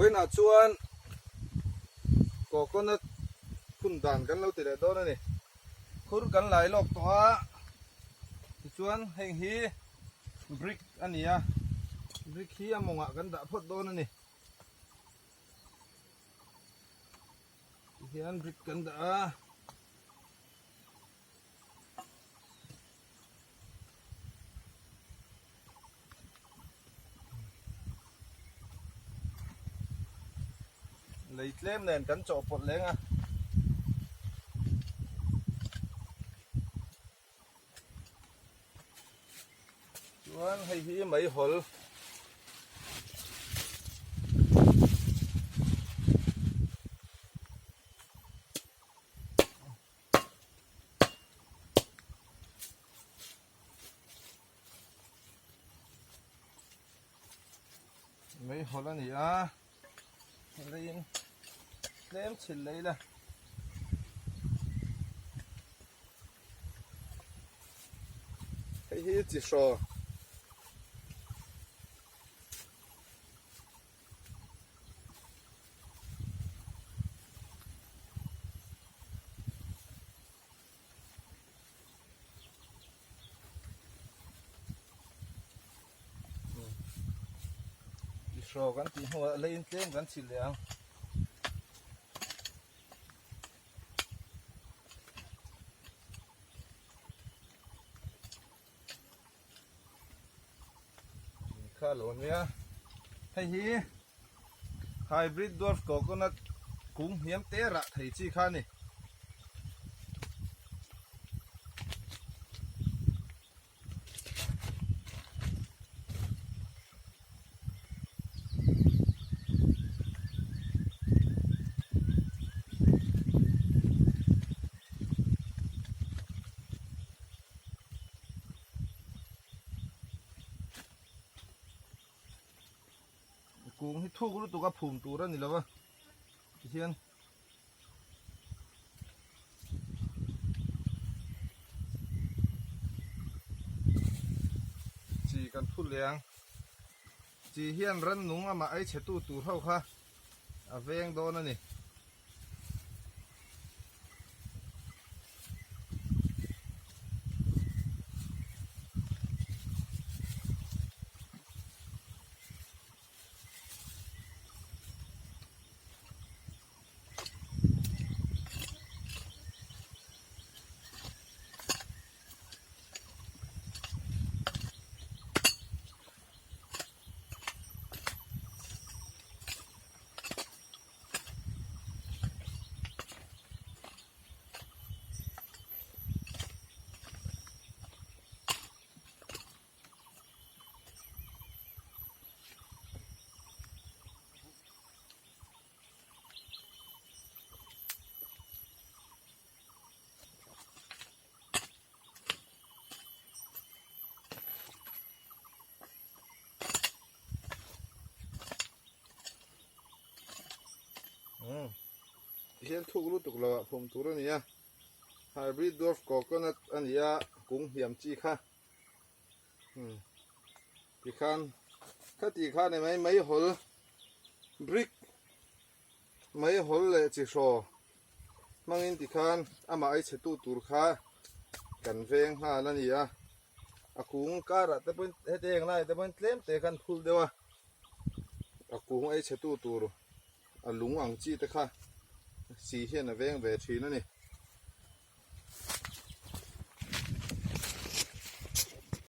Vawiinah chuan coconut phun dan kan lo ti leh dawn a ni. Khur kan lai lawk tawh a, tichuan heng hi brick a ni a, brick hi a mawngah kan dah phawt dawn a ni. Tihian brick kan dah a. Lei tlem nen kan chawhpawlh leng a. Chuan hei hi meihawl Meihawl a ni a leiin tlem chhilh leh ila hei hi chi hraw. Hraw kan tih hnuah leiin tlem kan chhilh leh ang. Kha lo nia hei hi hybrid dwarf coconut kung hniam te rah thei chi kha a ni. Kung hi thuk lutuk a phum tur a ni lo a tihian chi kan phut leh ang chi hian rannung amah ei chhe tu tur ho kha a veng dawn a ni. Tihian thuk lutuk lo ah phum tur a ni a hybrid dwarf coconut a ni a kung hniam chi kha tikhan khati kha ni mai meihawl brick meihawl leh chi hraw hmangin tikhan amah ei chhe tu tur kha kan veng nghal a ni a a kung karah te pawhin heti heng laiah te pawhin tlem te khan phul deuh a a kung ei chhe tu tur a lung ang chi te kha si hian a veng ve thin a ni.